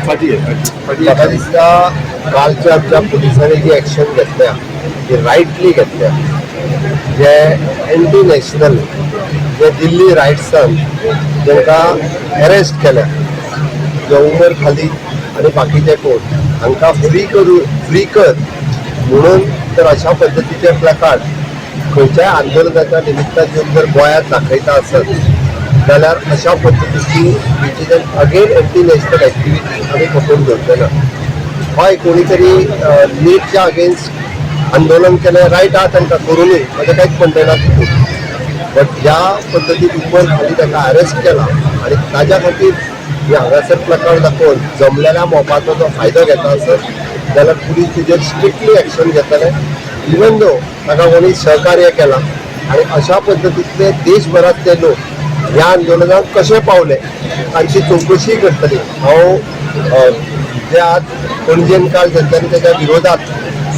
म्हाका दिसता कालच्या आमच्या पुलिसांनी जी एक्शन घेतल्या ती रायटली घेतल्या. जे एंटी नॅशनल जे दिल्ली रायट्सान तांकां अरेस्ट केल्या, जे उमर खालीद आनी बाकीचे कोण हांकां फ्री करू, फ्री कर म्हणून तर अशा पद्दतीचे प्लकार्ड खंयच्याय आंदोलनाच्या निमित्तान येवन जर गोंयांत दाखयता आसत जाल्यार अशा पद्दतीची which is an again anti national activity आमी खपोवन घेवचे ना. हय, कोणी तरी नीटच्या अगेन्स्ट आंदोलन केलें, रायट आहा तांकां, करूनय, म्हाजें कांयच म्हणणें ना तितून. बट ह्या पद्दतीन उमर खालीद ताका अरेस्ट केला आनी ताज्या खातीर हे हांगासर प्लकार्ड दाखोवन जमलेल्या मोबाचो जो फायदो घेता आसत जाल्यार पुलीस तुजेर स्ट्रिक्टली एक्शन घेतले, इवन दो ताका कोणी सहकार्य केलां. आनी अशा पद्दतींतले देशभरांतले लोक ह्या आंदोलनात कशे पावले तांची चवकशी करतली. हांव जे आज पणजेन काल तांच्यांनी ताच्या विरोधात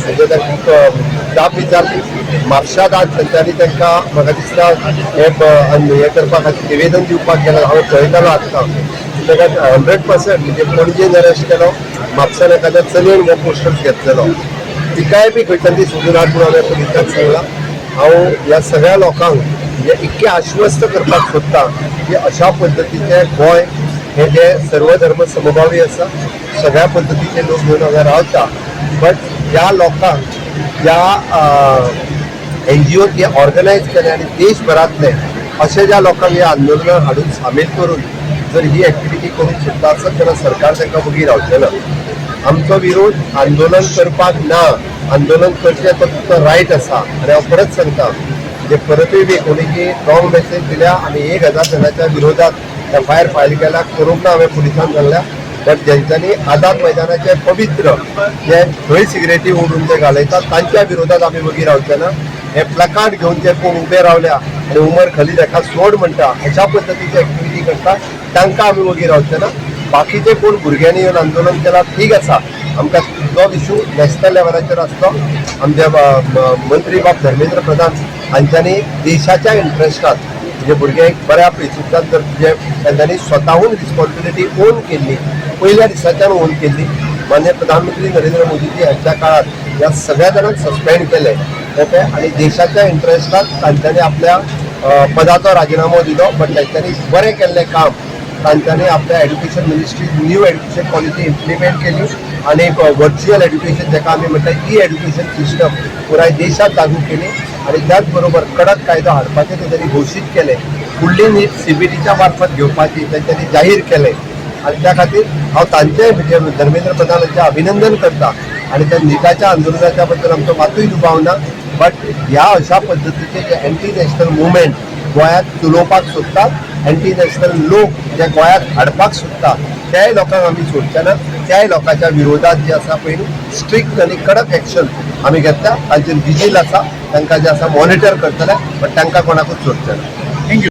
म्हणजे तांकां जाप विचारली, म्हापशांत आज तांच्यांनी तांकां म्हाका दिसता हे हे करपा खातीर निवेदन दिवपाक गेला. हांव पळयतालो आत्तां ताका 100%, म्हणजे पणजेन अरेस्ट केलो, म्हापशान एखाद्या चलयेन हो पोस्टर्स घेतलेलो, तिकाय बी खंयच्यान ती सोदून हाड म्हणून हांवें पुलिसांक सांगलां. हांव ह्या सगळ्या लोकांक म्हणजे इतकें आश्वस्त करपाक सोदता की अशा पद्दतीचें गोंय हे जे सर्वधर्म समभावी आसा, सगळ्या पद्दतीचे लोक घेवन हांगा रावता. बट ह्या लोकांक ह्या एनजीओन हे ऑर्गनायज केले आनी देशभरांतले अशे ज्या लोकांक हे आंदोलनात हाडून सामील करून जर ही एक्टिविटी करूंक सोदता आसत जाल्यार सरकार तांकां वगी रावचें ना. आमचो विरोध आंदोलन करपाक ना. आंदोलन करचें तो तुमचो रायट आसा. आनी हांव परत सांगता, म्हणजे परतूय बी कोणी जी रॉंग मेसेज दिल्या, आमी 1000 जाणांच्या विरोधात एफआयआर फायल केला, करूंक ना हांवें पुलिसांक सांगल्या. बट ज्यांच्यानी आझाद मैदानाचे पवित्र जे थंय सिगरेटी ओडून जे घालयतात तांच्या विरोधात आमी वगी रावचे ना. हे प्लकार्ड घेवन जे कोण उबे रावल्या आनी उमर खलीद हाका सोड म्हणटा, अशा पद्दतीची एक्टिविटी करता, तांकां आमी वगी रावचे ना. बाकीचे कोण भुरग्यांनी येवन आंदोलन केलां, ठीक आसा. आमकां तो इशू नॅशनल लेवलाचेर आसलो. आमचे मंत्री बाब धर्मेंद्र प्रधान हांच्यांनी देशाच्या इंट्रस्टात, म्हणजे भुरग्यांक बऱ्या हेतूंतल्यान जर जे तांच्यांनी स्वताहून रिस्पॉन्सिबिलिटी ओन केल्ली, पयल्या दिसाच्यान ओन केल्ली. माननीय प्रधानमंत्री नरेंद्र मोदीजी हांच्या काळात ह्या सगळ्या जाणांक सस्पेंड केले, ओके, आणि देशाच्या इंट्रस्टात तांच्यांनी आपल्या पदाचो राजिनामो दिलो. बट तांच्यांनी बरें केल्लें काम, तांच्यांनी आपल्या education ministry new education policy implement केली आणि व्हर्च्युअल एज्युकेशन जाका आमी म्हणटा ई एज्युकेशन सिस्टम पुराय देशात लागू केली आणि त्याच बरोबर कडक कायदो हाडपाचे तेंच्यांनी घोशीत केले. फुडली नीट सीबीटीच्या मार्फत घेवपाची तेंच्यांनी जाहीर केले आणि त्या खातीर हांव तांचे म्हणजे धर्मेंद्र प्रधान हांचें अभिनंदन करता. आणि त्या निटाच्या आंदोलनाच्या बद्दल आमचो मातूय दुबाव ना. बट ह्या अशा पद्दतीचे जे एंटी नॅशनल मुवमेंट गोंयांत चलोवपाक सोदतात, एंटी नॅशनल लोक जे गोंयांत हाडपाक सोदता, त्याय लोकांक आमी सोडचे ना. त्याय लोकांच्या विरोधात जे आसा पळय स्ट्रिक्ट आनी कडक एक्शन आमी घेतल्या. तांचेर विजील आसा, तांकां जे आसा मॉनिटर करतले, बट तांकां कोणाकूच सोडचे ना.